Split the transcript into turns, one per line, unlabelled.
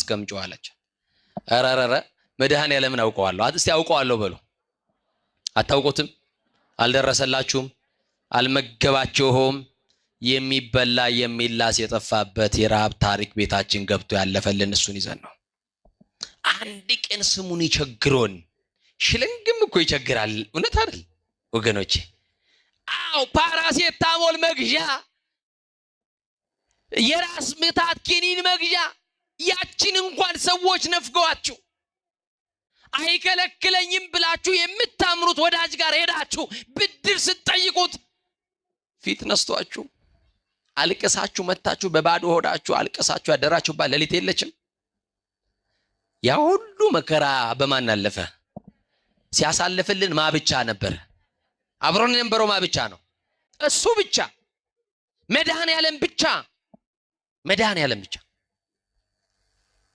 አስቀምጪው አለች። ኧረ መድኃኔዓለምን አውቀዋለሁ። እስቲ አውቀዋለሁ በሉ። አታውቁትም? አልደረሰላችሁም? አልመገባችሁም? የሚበላ የሚላስ የጠፋበት የረሃብ ታሪክ ቤታችን ገብቶ ያለፈልን እሱን ይዘን ነው። አንድ ቀን ስሙን ይቸግሮን፣ ሽልንግም እኮ ይቸግራል። እውነት አይደል ወገኖቼ? አዎ፣ ፓራሴታሞል መግዣ፣ የራስ ምታት ኪኒን መግዣ፣ ያችን እንኳን ሰዎች ነፍገዋችሁ አይከለክለኝም ብላችሁ የምታምኑት ወዳጅ ጋር ሄዳችሁ ብድር ስትጠይቁት ፊት ነስቷችሁ አልቅሳችሁ መታችሁ በባዶ ሆዳችሁ አልቅሳችሁ ያደራችሁባት ሌሊት የለችም። ያ ሁሉ መከራ በማን አለፈ? ሲያሳልፍልን ማ ብቻ ነበር? አብሮን የነበረው ማ ብቻ ነው? እሱ ብቻ፣ መድኃኔዓለም ብቻ፣ መድኃኔዓለም ብቻ።